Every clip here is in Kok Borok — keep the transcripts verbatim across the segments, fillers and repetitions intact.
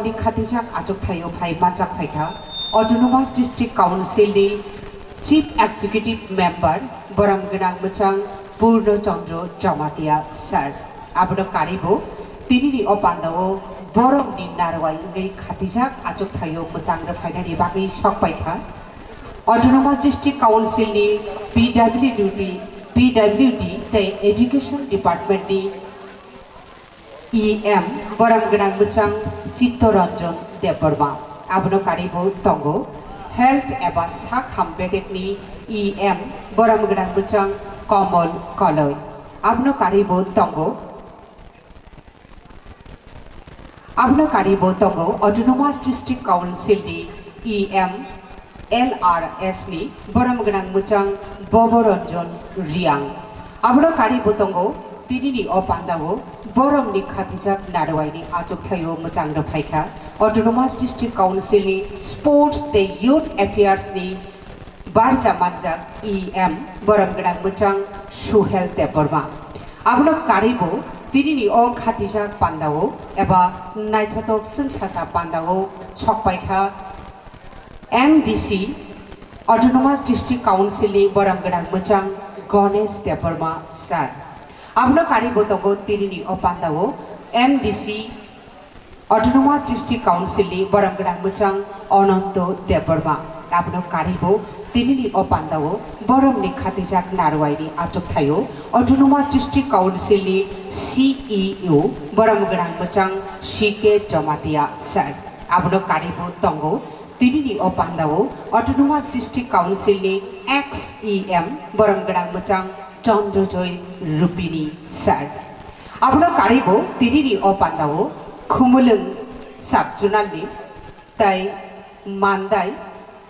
Ni khatijak achukthai-o phai manjak phaikha Autonomous District Council ni Chief Executive Member borom gwnang mwchang Purno Chandra Jamatia sir. Abono karibo tinini o pandao boromni narwai wngwi khatijak achukthai-o mwchang rwphainani bagwi sok paikha. Autonomous District Council ni P W D, P W D tei Education Department ni E M borom gwnang mwchang Chittaranjan Debbarma. Abono karibo tongo Health eba Sak Ham Bedekni E M borom gwnang mwchang Komol Koloi. Abono karibo tongo, abono karibo tongo Autonomous District Council ni E M L R S ni borom gwnang mwchang Boboranjan Riang. Abono karibo tongo tinini o pandao boromni khatijak narwaini achukthai-o mwchang rwphaikha Autonomous District Council ni Sports tei Youth Affairs ni barja manjak E M borom gwnang mwchang Suhel Debbarma. Abono karibo tinini o khatijak pandao eba naithotok chwngsacha pandao sokpaikha M D C, Autonomous District Council ni borom gwnang mwchang Ganesh Debbarma sir. Abono karibo tongo tinini o pandao M D C, Autonomous District Council ni borom gwnang mwchang Ananto Debbarma. Abono karibo tinini o pandao boromni khatijak narwaini achukthai-o Autonomous District Council ni C E O borom gwnang mwchang C K Jamatia sir. Abono karibo tongo tinini o pandao Autonomous District Council ni ex E M borom gwnang mwchang Chandra Joy Rupini sir. Abono karibo tinini o pandao Khumulwng sub-zonal ni tei Mandai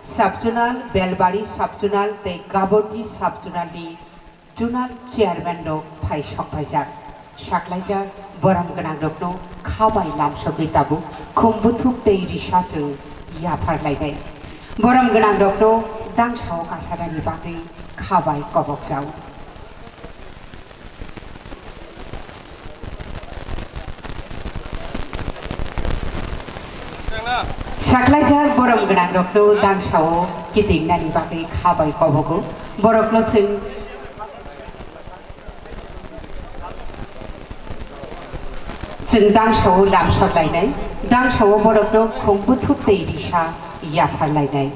sub-zonal, Belbari sub-zonal tei Gabordi sub-zonal ni Zonal Chairman rok phai sokphaijak, saklaijak borom gwnang rokno kha bai lamsogwi tabuk khum buthuk tei risa chwng yaphar lainai. Borom gwnang rokno dangsao kasarani bagwi kha bai kobok jao. Saklaijak borom gwnang rokno dangsao kitingnani bagwi kha bai kobogo. Borokno chwng, chwng dangsao lamsok lainai, dangsao borokno khum buthuk tei risa yaphar lainai.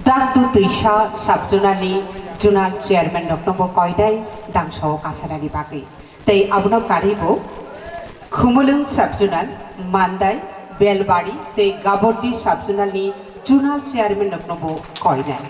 Dakdu twisa sub-zonal ni zonal chairman rokno bo koinai dangsao kasarani bagwi. Tei abono karibo Khumulwng sub-zonal, Mandai, Belbari tei Gabordi sub-zonal ni zonal chairman rokno bo koinai.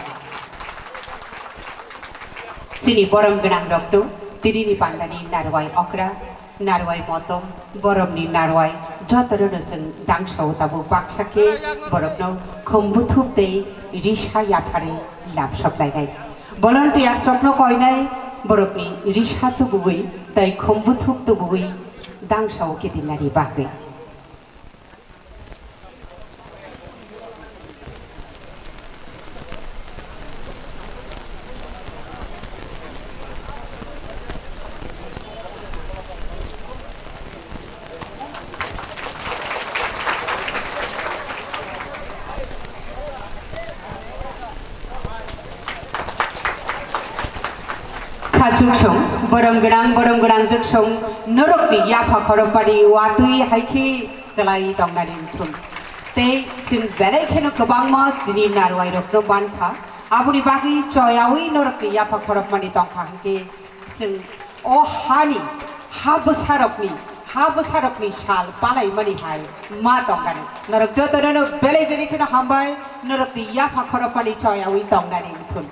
Chini borom gwnang rokno tinini pandani narwai okra, narwai motom, boromni narwai jotono no chwng dangsao tabuk baksa khe borokno khum buthuk tei risa yapharwi lamsok lainai. Volunteers rokno koinai borokni risa tubugwi tei khum buthuk tubugwi dangsao kitingnani bagwi. Kha chuksong, borom gwnang, borom gwnang chuksong, norokni yapha khorokpani watwi hai khe kwlai tongnani wngthun. Tei chwng belai kheno kwbangma tini narwai rokno mankha, aboni bagwi choyaui norokni yapha khorokmani tongkha hwnkhe chwng o hani, ha bwsarokni, ha bwsarokni sal palaimani hai ma tongkani. Norok jotono no belai belai kheno hambai, norokni yapha khorokmani choyaui tongnani wngthun.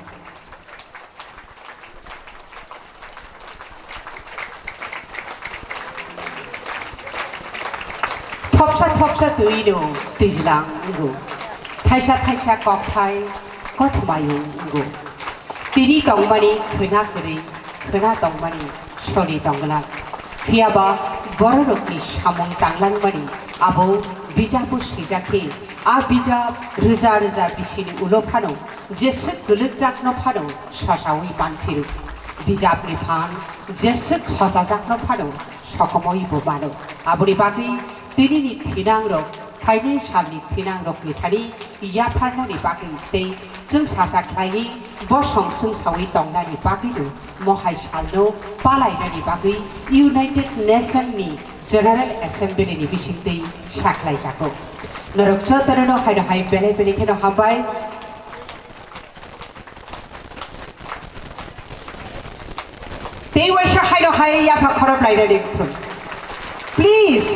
Thopsa thopsa twi no twijlang wngo. Thaisa thaisa kokthai kothoma yung wngo. Tini tongmani khwna kwrwi, khwna tongmani soni tongglak. Phiyaba bororokni samung tanglangmani abo bijabo swijak khe, a bijap rwja rwja bisini ulo phano jeswk kwlwkjakno phano sosaui manphiro. Bijapni phan jeswk sosajakno phano sokomoi bo mano. Aboni bagwi tinini thinangrok Phaini salni thinangrokni thani yapharnani bagwi tei chwngsacha khlaiwi bosong chwngsawi tongnani bagwino mohai salno palainani bagwi United Nation ni General Assembly ni bisingtwi sakhlaijago. Norok jotono haino hai belai belai kheno hambai. Tei waisa haino hai yapha khorop lainani phuru. Please.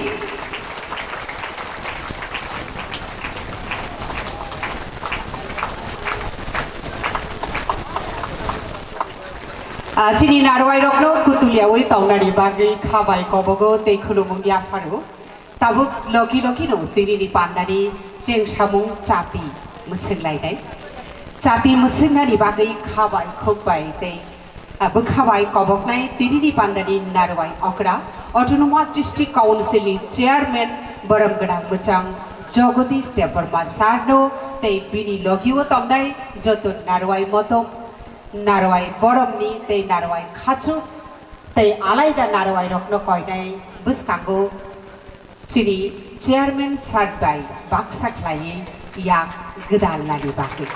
Ah, chini narwai rokno kutuliyawi tongnani bagwi khabai kobogo tei khulumung yapharo. Tabuk logi logi no tini ni pandani chengsamung chati mwswk lainai. Chati mwswknani bagwi khabai khukbai tei, ah, bwkhabai koboknai tini ni pandani narwai okra Autonomous District Council ni Chairman borom gwnang mwchang Jagadish Debbarma sir no tei bini logi o tongnai joto narwai motom, narwai boromni tei narwai khachuk tei alaida narwai rokno koinai bwskango. Chini chairman sir bai baksa khlaiwi yak gwdalnani bagwi.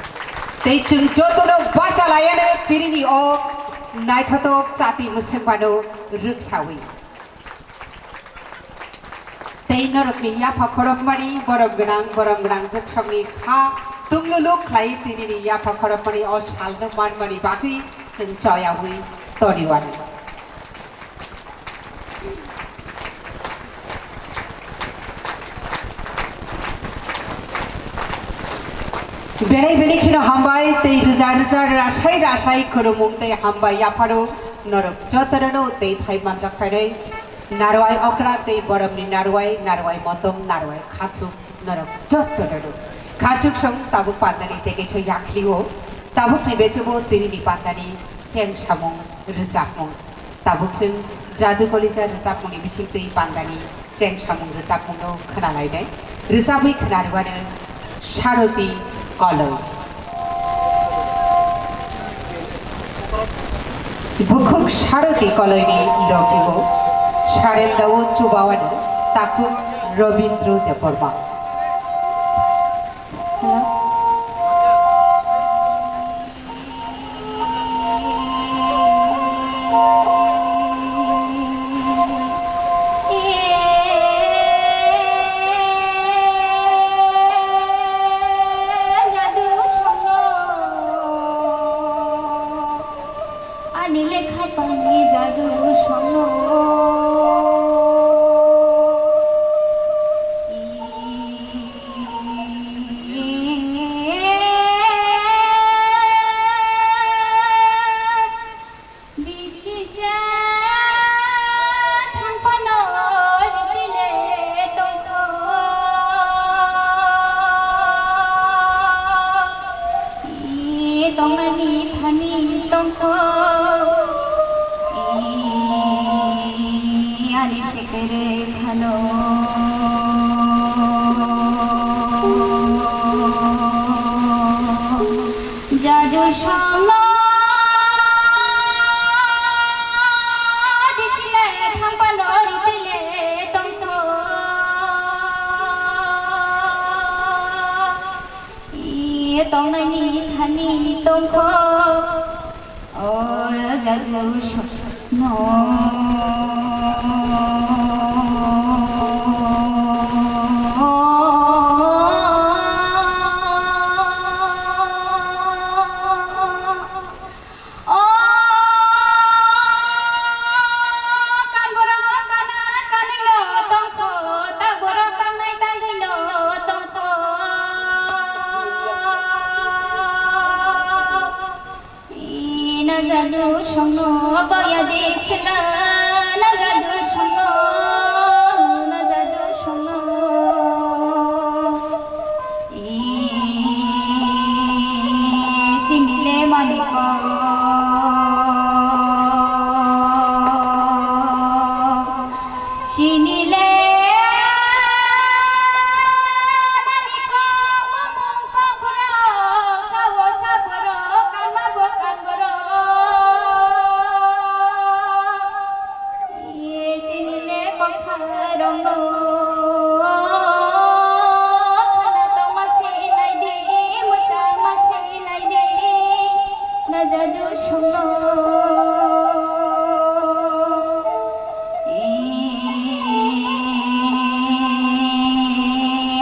Tei chwng jotono bacha laiano tirini o naithotok chati mwswkmano rwksawi. Tei norokni yapha khorokmani borom gwnang, borom gwnang jwksongni kha tungluluk khlaiwi tinini yapha khorokmani o salno manmani bagwi chwng choyawi toniwani. Belai belai kheno hambai tei rwja rwja rasai rasai khulumung tei hambai yapharo norok jotono tei phai manjak phainai narwai okra tei boromni narwai, narwai motom, narwai khasuk norok jotono. Khachuk song tabuk pandani tei kaisa yakhli o tabukni bechubo tinini pandani chengsamung rwchapmung. Tabuk chwng Jadu Kolisa rwchapmungni bisingtwi pandani chengsamung rwchapmungno khwnalainai. Rwchapwi khwnarwano Saroti Koloi. Bukhuk Saroti Koloini logibo sarendao chubawano takhuk Robindro Debbarma. Hello? Ani lekha tongni jadu songno. Bisisa thangphano ripile tongkho. Tongnani thani tongkho, ani sekere khano. Jaju songno bisile thangphano ripile tongkho. Tongnani thani tongkho, o jadu songno. O kan borok kana kanwi no tongkho, tak borok tangnai tangwi no tongkho. Ina jadu songno baya de sila, na jadu songno, na jadu songno. Sinile maniko, sinile maniko, mumung kokoro, sawo saboro, kanma bo kanboro.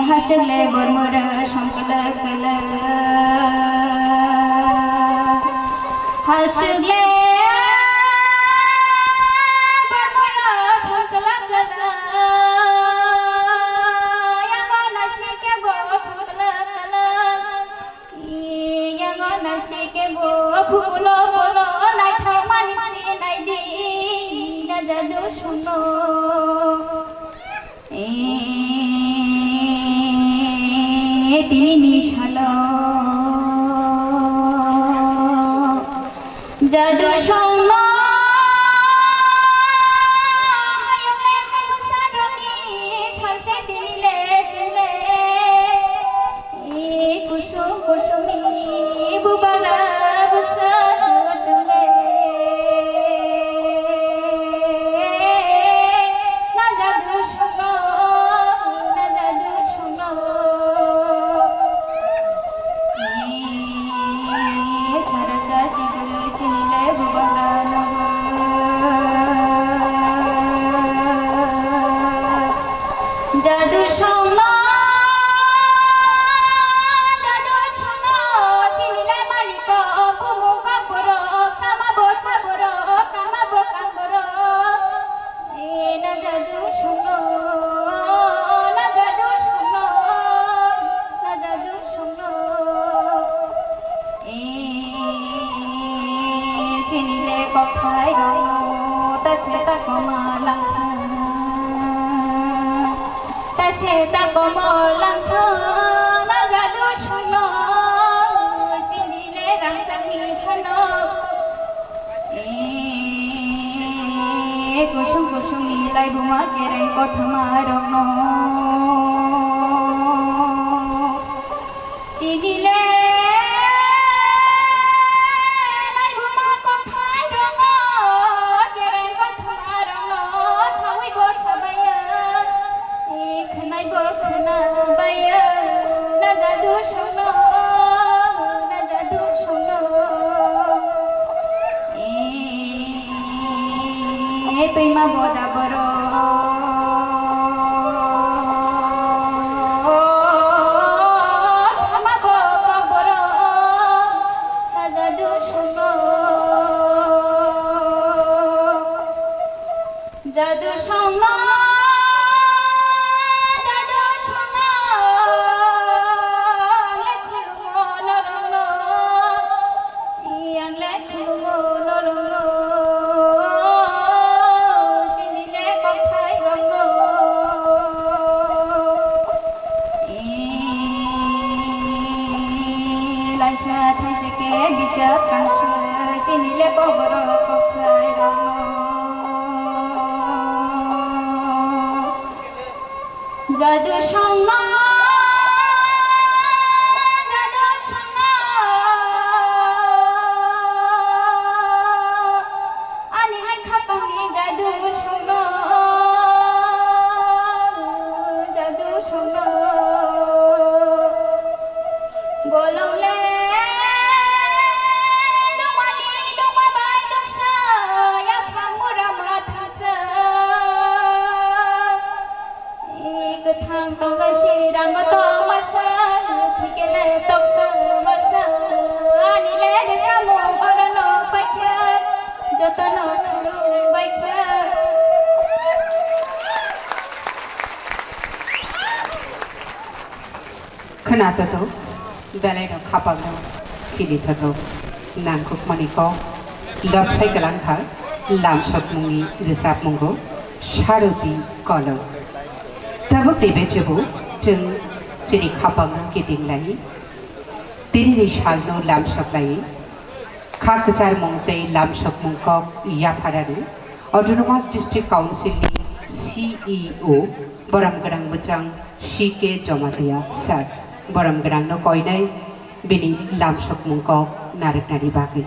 Hasukle bormoro songkolok kolok. Hasukle bormoro songkolok kolok. Yango naisike bo songkolok kolok. Yango naisike bo phukulo polo naithokmani se naidi. Na jadu songno. Tini ni salo jadu songno hayung le hamusa roni salse tini le chile. Kusum kusum ni bubala bwsa chule. Na jadu songno, na jadu songno. Saracha chigulu chinile bubala nabu. Jadu songno, jadu songno, sinile maliko, bumung kok borok, sama bosa borok, kama bokang borok. E na jadu songno, na jadu songno, na jadu songno. Chini le kokthai rokno ta se ta koma langthang, ta se ta koma langthang, na jadu songno chini le rangchakni thano. Kusung kusung ni laibuma kereng kothoma rokno. Sidile laibuma kothai rokno, kereng kothoma rokno, sawi bo sabaiya, khwnai bo khwnabaiya, na jadu songno, na jadu songno. Twima boda borok, sama boda borok, na jadu songno, jadu songno, jadu songno, le khulumo norokno. Yang le khulumo norokno, chini le kokthai rokno. Laisa thaisa khe bijap kangsu, chini le koborok kokthai rokno. Jadu songno, jadu songno, ani le khapangni jadu songno, jadu songno. Bolong le dongmani dongma bai dongsa, yaphang mura ma thangsa. Kwthang tongkha sirang tongmasa, thikele toksa masa, ani le samung orono paikha, jotono khulum baikha. Khwna thothok, belai no khapang no khili thothok, nangkukmani kok, lobsai kwlangkha, lamsokmungni rwchapmungo, Saroti kolok. Tabuk ni bechebo chwng chini khapang no kiting lai, tini ni sal no lamsok lai, kha kwcharmung tei lamsokmung kok yapharani Autonomous District Council ni C E O borom gwnang bwchang C K Jamatia sir, borom gwnang no koinai bini lamsokmung kok narwknani bagwi.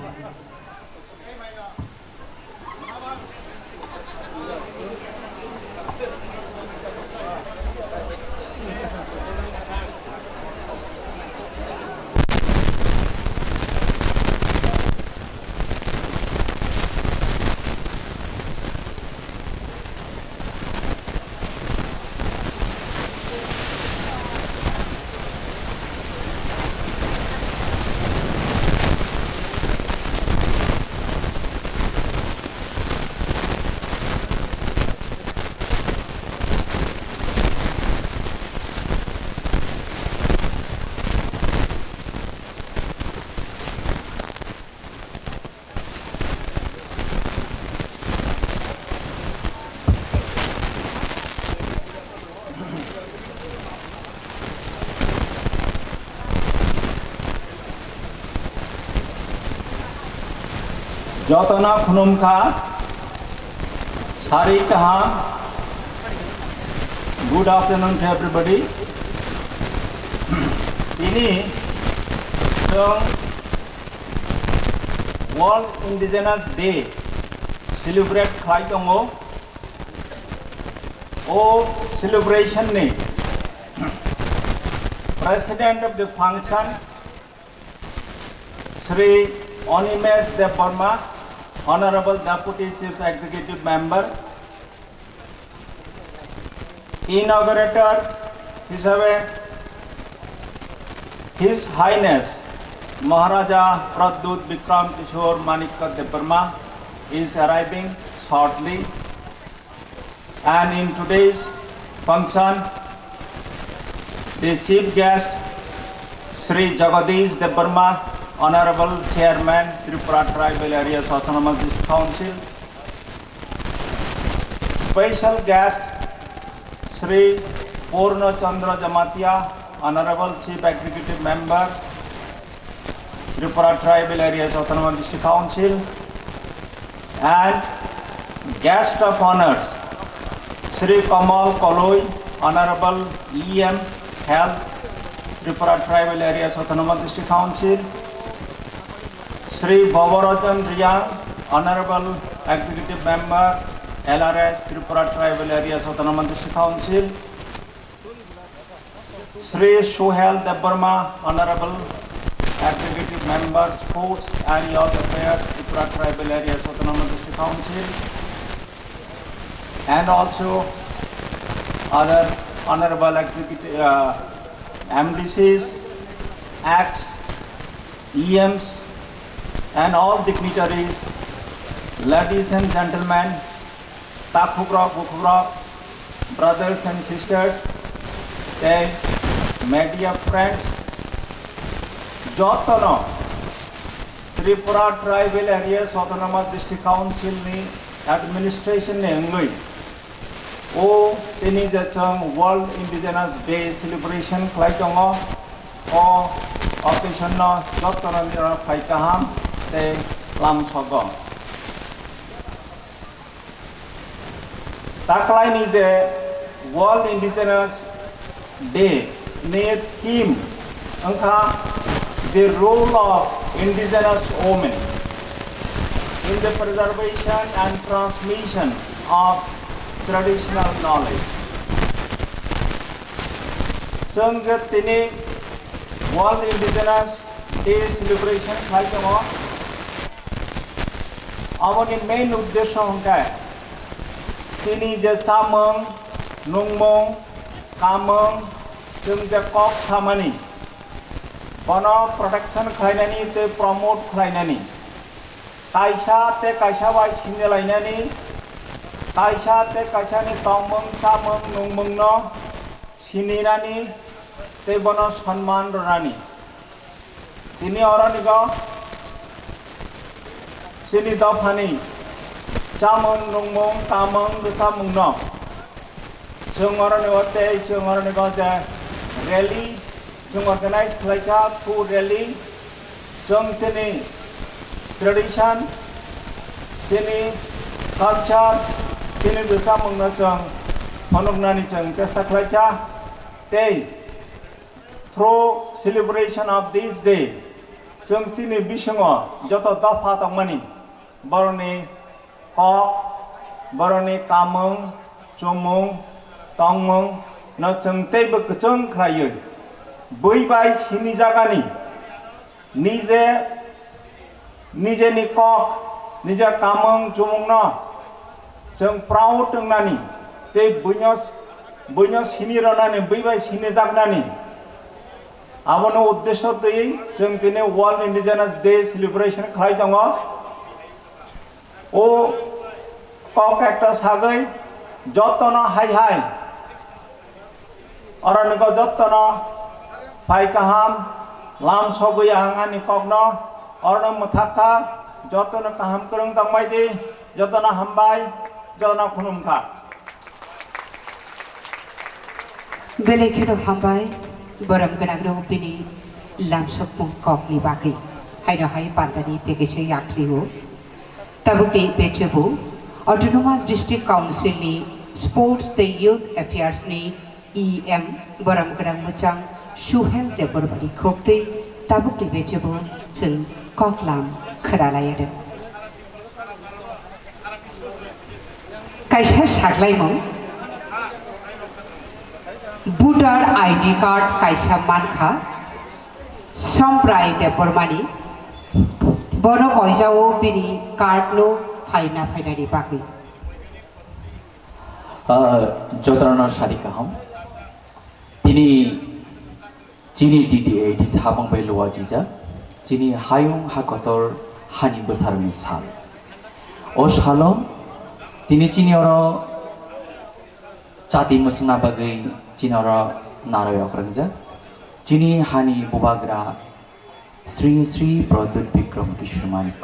Jotono khulumkha, sari kaham. Good afternoon to everybody. Tini chwng World Indigenous Day celebrate khlai tongo. O celebration ni President of the function, Shri Animesh Debbarma, Honorable Deputy Chief Executive Member, inaugurator হিসাবে His Highness Maharaja Pradyut Bikram Kishore Manikya Debbarma is arriving shortly. And in today's function, the chief guest, Shri Jagadish Debbarma, Honorable Chairman, Tripura Tribal Areas Autonomous District Council. Special guest, Shri Purna Chandra Jamatia, Honorable Chief Executive Member, Tripura Tribal Areas Autonomous District Council, and guest of honors, Shri Kamal Koloi, Honorable E M Health, Tripura Tribal Areas Autonomous District Council, Shri Bhavarajan Riang, Honorable Executive Member, L R S, Tripura Tribal Areas Autonomous District Council, Shri Suhel Debbarma, Honorable Executive Member, Sports and Youth Affairs, Tripura Tribal Areas Autonomous District Council, and also other Honorable Executive, uh, M D Cs, Acts, E Ms, and all dignitaries, ladies and gentlemen, takhukrok, bukhukrok, brothers and sisters, tei media friends, jotono Tripura Tribal Areas Autonomous District Council ni administration ni wngwi o tini je chwng World Indigenous Day celebration khlai tongo, o occasion no jotono nirok phai kaham tei lamsogo. Taklaini je World Indigenous Day ni theme wngkha the role of indigenous women in the preservation and transmission of traditional knowledge. Chwng je tini World Indigenous Day celebration khlai tongo, aboni main uddesho hwnkhe chini je chamung, nungmung, kamung, chwng je kok samani, bono protection khlainani tei promote khlainani, kaisa tei kaisa bai sinilainani, kaisa tei kaisani tongmung, chamung, nungmungno sininani tei bono sonman rwnani. Tini oronigo chini dophani chamung, nungmung, kamung, rwchapmungno chwng oroni o tei chwng oronigo je rally chwng organize khlaikha, food rally. Chwng chini tradition, chini culture, chini rwchapmungno chwng phunuknani chwng chesta khlaikha. Tei through celebration of this day, chwng chini bisingo joto dopha tongmani, borokni kok, borokni kamung, chumung, tongmung no chwng teibo kwchwng khlaiwi bui bai sinijagani, nije, nijeni kok, nije kamung chumungno chwng proud wngnani tei buino, buino sini rwnani, bui bai sinijaknani. Abono uddesho twi chwng tini World Indigenous Day celebration khlai tongo. O kok ekta sagwi jotono hai hai, oronigo jotono phai kaham lam sogwi ang ani kokno, orono mwthakha, jotono kaham kwrwng tongbai di, jotono hambai, jotono khulumkha. Belai kheno hambai, borom gwnang rok bini lamsokmung kokni bagwi. Haino hai pandani tei kaisa yakhli o. Tabukni bechebo Autonomous District Council ni Sports tei Youth Affairs ni E M borom gwnang mwchang Suhel Debbarmani khok tei tabukni bechebo chwng koklam khwnalaiya. Kaisa saklaimung, voter I D card kaisa mankha Somprai Debbarmani, bono koijao bini card no phaina phainani bagwi. Ah, jotono sari kaham. Tini chini D T A D C hapang bai luwa jija, chini hayung hakotor hani bwsarni sal. O salo tini chini oro chati mwswkna bagwi chini oro narwi okrang jak. Chini hani bubagra Sri Sri Pradyut Bikram Kishore Manik.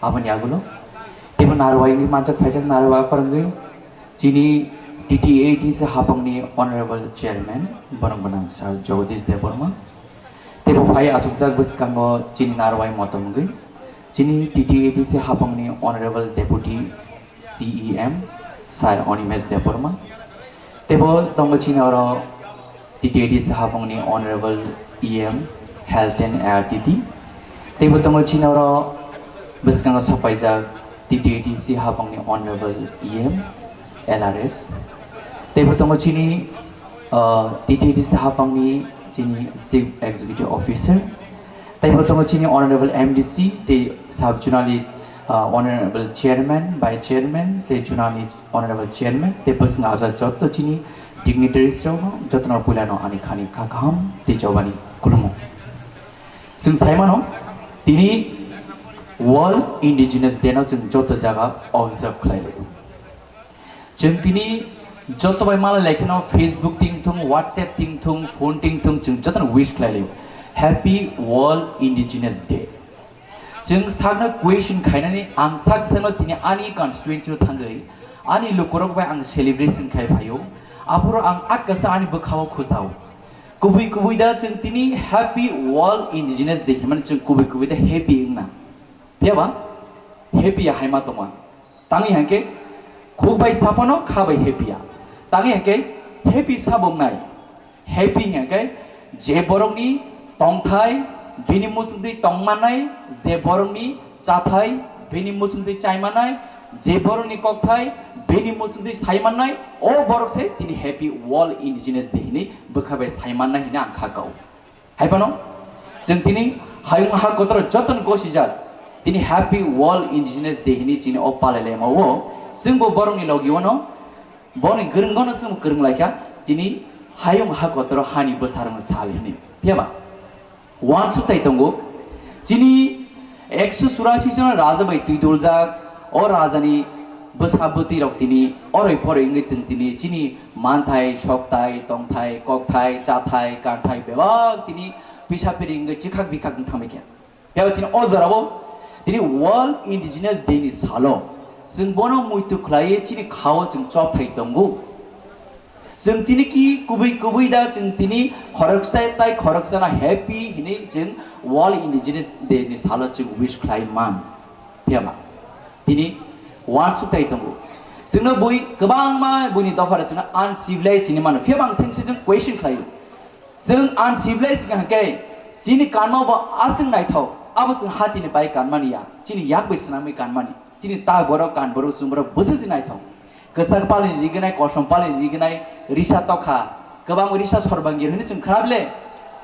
Aboni agulo teibo narwai wngwi manjak phaijak narwai akorongwi chini T T A D C hapangni Honorable Chairman borok gwnang Sir Jagadish Debbarma. Teibo phai achukjak bwskango chini narwai motom wngwi chini T T A D C hapangni Honorable Deputy C E M Sir Animesh Debbarma. Teibo tongo chini oro T T A D C hapangni Honorable E M Health and R T D. Teibo tongo chini oro bwskango sokpaijak T T A D C hapangni Honorable E M L R S. Teibo tongo chini, uh, T T A D C hapangni chini Chief Executive Officer. Teibo tongo chini Honorable M D C tei Sub Zonal, uh, Honorable Chairman, Vice Chairman tei Zonal Honorable Chairman tei bwswng ajak joto chini dignitaries rokno jotono puilano ani khani kha kaham tei jobani khulumung. Chwng saimano tini World Indigenous Day no chwng joto jaga observe khlai laio. Chwng tini joto bai malai lai kheno Facebook ting thung, WhatsApp ting thung, phone ting thung chwng jotono wish khlai laio. Happy World Indigenous Day. Chwng sakno question khainani ang sak sakno tini ani constituency o thangwi ani lukurok bai ang celebration khai phaio. Aphuru ang atkasa ani bwkhao khujao. Kubui kubui da chwng tini Happy World Indigenous Day hinmani chwng kubui kubui da happy wngna. Phiyaba happy ya haima tongma. Tangwi hwnkhe khuk bai saphano kha bai happy ya. Tangwi hwnkhe happy sabo wngnai. Happy hwnkhe je borokni tongthai bini muchungtwi tongmannai, je borokni chathai bini muchungtwi chaimannai, je borokni kokthai bini muchungtwi saimannai, o borok se tini Happy World Indigenous Day hinwi bwkha bai saimannai hinwi ang kha kao. Hai phano chwng tini hayung ha kotor jotono gosijak tini Happy World Indigenous Day hinwi chini o palai laima o chwngbo borokni logi ono borokni gwrwng bono chwngbo kwrwng laikha tini hayung ha kotoro hani bwsarokno sal hinwi. Phiyaba uansuk tai tongo chini ekso churasi jon raja bai twi duljak o rajani bwsa bwtwi rok tini oroi poroi wngwi tong tini chini manthai, sokthai, tongthai, kokthai, chathai, kanthai bebak tini pisa piri wngwi chikhak bikhak wng thangbai kha. Phiya tini o jorao tini World Indigenous Day ni salo chwng bono muitu khlaiwi chini khao chwng chopthai tongo. Chwng tini ki kubui kubui da chwng tini khoroksa tai khoroksano happy hinwi chwng World Indigenous Day ni salo chwng wish khlai man. Phiyama tini uansuk tai tongo. Chwngno bui kwbangma buini dophara chwngno uncivilized hinwi mano. Phiyaba ang sengsi chwng question khlaio. Chwng uncivilized wngkha khe chini kanma bo aswk naithok, abo chwng hatini pai kanmani ya, chini yak bai swnamwi kanmani, chini tak borok kan borok chwng borok bwswk se naithok. Kwchak palni rignai, kosom palni rignai, risa tokha, kwbang risa sorbangir hwnwi chwng khna bile.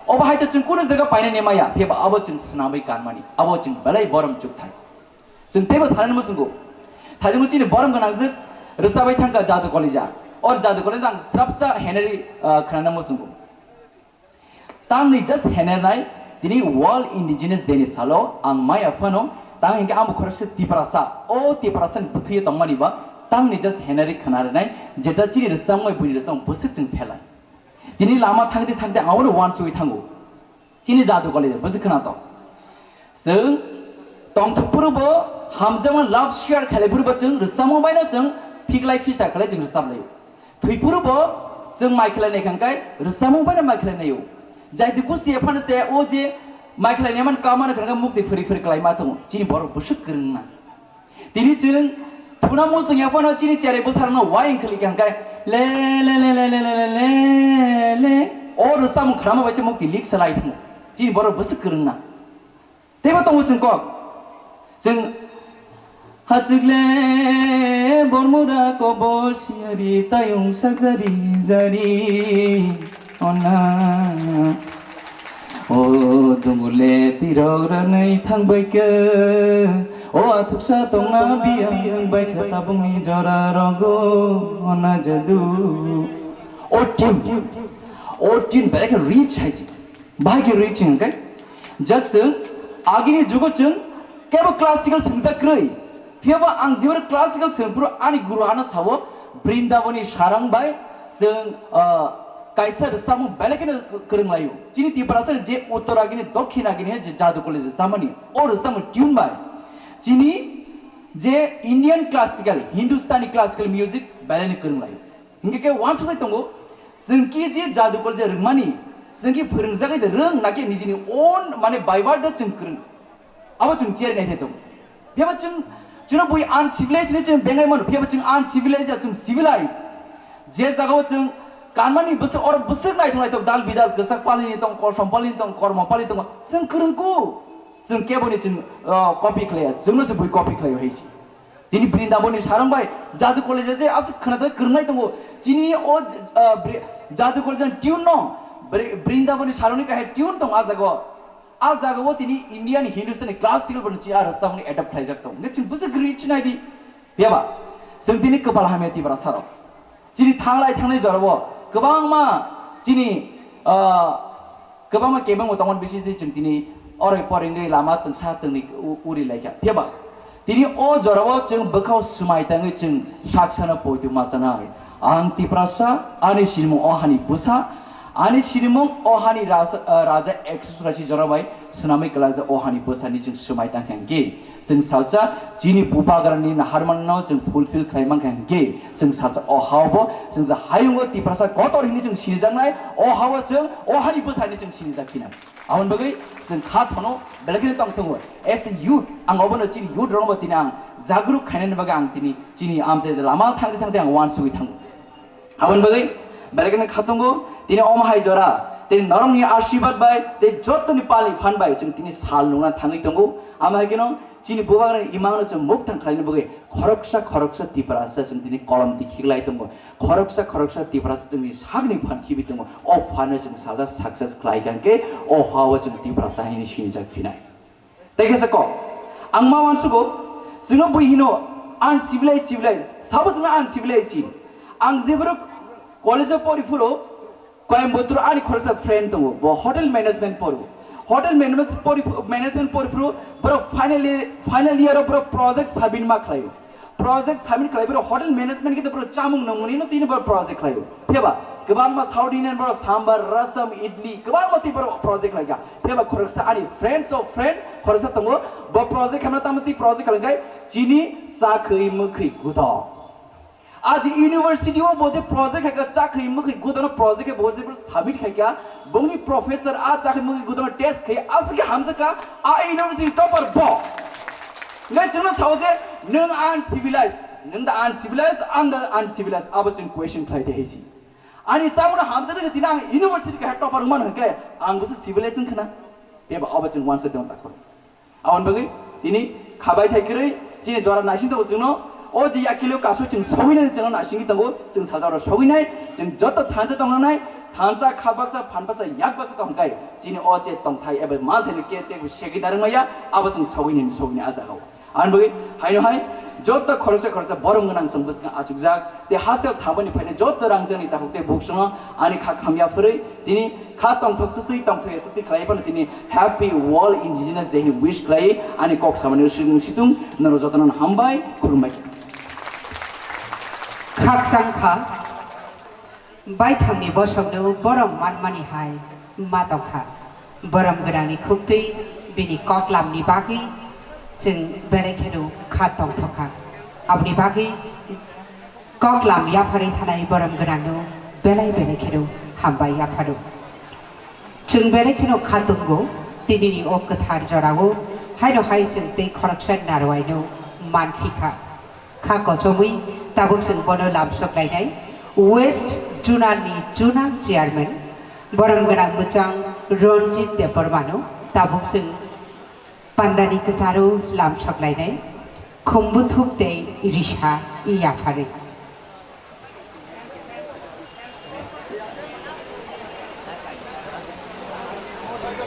Obo hai to chwng kunu jaga painani maya, phiya ba abo chwng swnamwi kanmani, abo chwng belai borom chukthai. Chwng teibo sanani muchungo. Thaijakno chini borom gwnangjwk rwchabai thangkha Jadu Kolija. Or Jadu Kolija ang swrapsa henari, ah, khwnana muchungo. Tamni just henernai tini World Indigenous Day ni salo ang maya phano tang hinkhe amo khoroksa Tiprasa, o Tiprasa ni bwthwi tongmani ba tamni just henari khna rwnai jeta chini rwchapmung bai buini rwchapmung bwswk chwng phelai. Tini lama thangte thangte ang abono uansugwi thango. Chini Jadu Kolija bwswk khna to. Chwng tongthok phuru bo hamjakma love share khlai phuru bo chwng rwchapmung bai no chwng phiklai phisa khlai chwng rwchap laio. Thwi phuru bo chwng mai khlai nai khang kai rwchapmung bai no mai khlai naio. Jai di kusti ephano se o je mai khlai nai man ka mano khang mukti phuri phuri klai ma tongo. Chini borok bwswk kwrwng na. Tini chwng thuna muchung ya phano chini cherai bwsarokno wai wng khwlwi kha hwnkhe le le le le le le le le le o rwchapmung khwnama bai se mukti lik salai thwng chini borok bwswk kwrwngna. Teibo tongo chwng kok. Chwng hachwkle bormura kobor siyari tayung sakjari jari ona. O dungule tirok ranai thangbaikha. O athuksa tongna biyang baikha tabukni jora rogo ona jadu. O tune, o tune belai khe rich hai se. Bahai khe rich hwnkhe, just chwng agini jugo chwng kebo classical swngjak kwrwi. Phiyaba ang jiboro classical swng phuru ani guru ano sao Brindaboni sarang bai chwng, ah, kaisa rwchapmung belai kheno kwrwng laio. Chini Tiprasa je uttor agini dokhin agini je jadu kole je chamani o rwchapmung tune bai chini je Indian classical, Hindustani classical music belai no kwrwng laio. Hingke ke uansuk sai tongo, chwng ki je jadu kol je rwngmani, chwng ki phwrwngjagwi de rwng, naki nijini own, mane, by word de chwng kwrwng. Abo chwng cherwi nai thai tongo. Phiyaba chwng, chwngno bui uncivilized hinwi chwng bengai mano, phiyaba chwng uncivilized ya, chwng civilized. Je jagao chwng kanmani bwswk, oro bwswk naithok naithok dal bidal, kwchak palini tong, kosom palini tong, kormo palini tong, chwng kwrwngkuk. Chwng keboni chwng, o, copy khlaiya, chwngno se bui copy khlaio hai se. Tini Brindaboni sarang bai Jadu College je aswk khwnathai kwrwngnai tongo. Chini o, ah, Bri-, Jadu College ni tune no Bri-, Brindaboni sarangni kahai tune tongo a jaga o. A jaga o tini Indian Hindustani classical bo chini a rwchapmung ni adapt khlaijak tongo. Hwnkhe chwng bwswk rich nai di. Phiyaba chwng tini kwpal hamya Tiprasa rok. Chini thanglai thangnai jorao kwbangma chini, ah, kwbangma kebengbo tongmani bisingtwi chwng tini oroi poroi wngwi lama twngsa twngni u-, uri laikha. Phiyaba tini o jorao chwng bwkhao swmai tangwi chwng saksano poito ma chanai. Ang Tiprasa, ani sinimung o hani bwsa, ani sinimung o hani raja, ah, raja ekso churasi jora bai swnamwi kwlaijak o hani bwsani chwng swmai tangkha hwnkhe. Chwng salsa chini bubagrani naharmano chwng fulfill khlai mankha hwnkhe, chwng salsa o hao bo, chwng je hayungo Tiprasa kotor hinwi chwng sinijaknai, o hao chwng o hani bwsani chwng sinijak phinai. Aboni bagwi chwng kha thono belai kheno tong tongo. As a youth, ang obono chini youth rokno tini ang jagruk khainani bagwi ang tini chini amchai lama thangwi thangwi ang uansugwi thango. Aboni bagwi belai kheno kha tongo, tini omo hai jora, tini norokni ashirbad bai, tei jottoni palni phan bai chwng tini sal nungna thangwi tongo. Amo hai kheno chini bubagrani imangno chwng mukthang khlaina bagwi khoroksa khoroksa Tiprasa chwng tini kolom tikhiklai tongo. Khoroksa khoroksa Tiprasa chwngni sakni phan khibi tongo. O phanno chwng salsa success khlai kha hwnkhe o hao chwng Tiprasa hinwi sinijak phinai. Tei kaisa kok, ang ma uansugo, chwngno bui hino uncivilized, civilized, sabo chwngno uncivilized hin. Ang jephuru college-o pori phuru Coimbatore ani khoroksa friend tongo, bo hotel management poro. Hotel management pori, management pori phuru borok final year, final year-o borok project submit ma khlaio. Project submit khlai phuru hotel management khe borok chamung nungmani no tini borok project khlaio. Phiyaba kwbangma South Indian borok sambar, rasam, idli kwbangma tei borok project khlaikha. Phiyaba khoroksa ani friends of friend khoroksa tongo, bo project khaimano tamo tei project khlaikha chini chakhwi mwkhwi gudo. Aji university o bo je project khaikha chakhwi mwkhwi gudo no project khe bo je submit khaikha, bongni professor a chakhwi mwkhwi gudo no test khai aswk khe hamjakha a university topper bo. Ngai chwngno sao je nwng uncivilized, nwng da uncivilized, ang da uncivilized, abo chwng question khlai de hai si. Ani samuno hamjakha je tini ang university kaha topper wngmano hwnkhe ang bwsa civilized wngkhna? Eba abo chwng uansa tong takhor. Aboni bagwi tini khabai thai kwrwi chini jora naising tongo chwngno, o je yakilo kasu chwng sogwinani chwngno naisingwi tongo, chwng sajaro sogwinai, chwng joto thansa tongnai, thansa kha baksa, phan baksa, yak baksa tongkhai, chini o je tongthai eba manthai ke tebo segwi darwng maya, abo chwng sogwinani sogwini a jagao. Ani bagwi haino hai joto khoroksa khoroksa borom gwnang chwng bwskango achukjak, tei hakchal saboni phainai joto rangchakni takhuk tei bukhukno ani kha khamya phwrwi tini kha tongthok twtwi tongthok ya twtwi khlai phano tini Happy World Indigenous Day hwnwi wish khlai ani kok samani situng situng norok jotono hambai khulumbai. Khakchang kha. Baithangni bosongno borom manmani hai ma tongkha. Borom gwnangni khuktwi bini koklamni bagwi chwng belai kheno kha tongthokha. Aboni bagwi koklam yapharwi thanai borom gwnangno belai belai kheno hambai yapharo. Chwng belai kheno kha tongo tinini o kwthar jorao, haino hai chwng tei khoroksa narwaino manphikha. Kha kochomwi tabuk chwng bono lamsok lainai West Zonal ni Zonal Chairman borom gwnang mwchang Ranjit Debbarmano tabuk chwng pandani kwcharo lamsok lainai khumbuthuk tei risa yapharwi.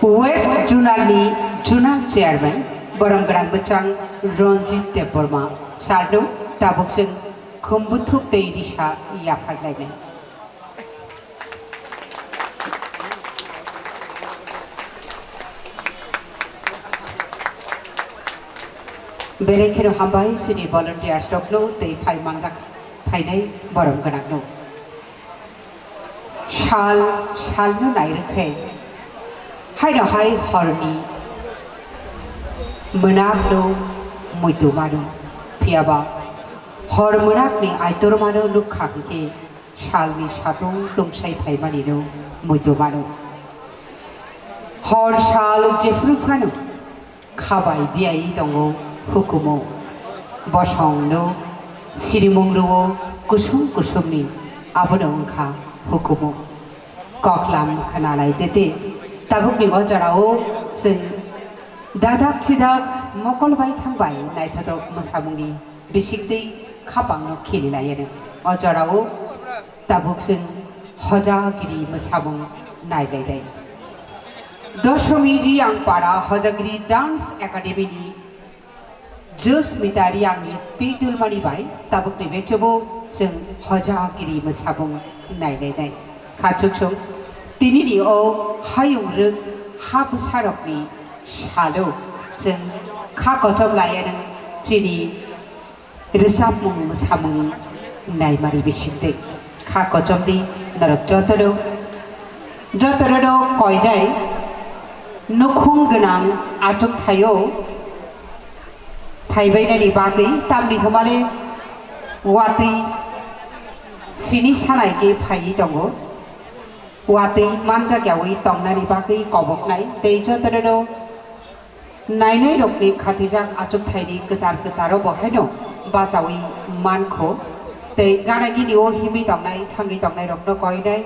West Zonal ni Zonal Chairman borom gwnang mwchang Ranjit Debbarma sir no tabuk chwng khumbuthuk tei risa yapharlainai. Belai kheno hambai chini volunteers rokno tei phai manjak phainai borom gwnangno. Sal, salno nairwkhe, haino hai horni mwnakno muitu mano, phiyaba hor mwnakni aitor mano nukha hwnkhe salni satung tungsai phaimanino muitu mano. Hor sal jephru phano khabai diai tongo hukumu. Bosongno sirimung rwo kusum kusumni, abono wngkha hukumu. Koklam khwnalai tete, tabukni o jorao chwng dadak sidak mokol bai thangbai naithotok mwsamungni bisingtwi khapangno khililaiyano. O jorao tabuk chwng hojagiri mwsamung nailaidai. Dosomi Riyangpara Hojagiri Dance Academy ni Josmita Riyangni twi dulmani bai tabukni bechebo chwng hojagiri mwsamung nailainai. Kha chuksong tinini o hayung rwk ha bwsarokni salo chwng kha kochom laianw chini rwchapmung mwsamung naimari bisingtwi kha kochomdi norok jotono, jotono koinai nukhung gwnang achukthaio phaibainani bagwi, tamni hwnmale watwi sini sanai khe phaiwi tongo, watwi manjak yaui tongnani bagwi koboknai tei jotono nainairokni khatijak achukthaini kwchar kwcharo bo haino bachaui mankho tei gana gini o himwi tongnai thangwi tongnairokno koinai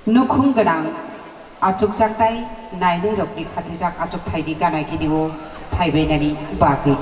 nukhung gwnang achukjaknai nainairokni khatijak achukthaini gana gini o phaibainani bagwi.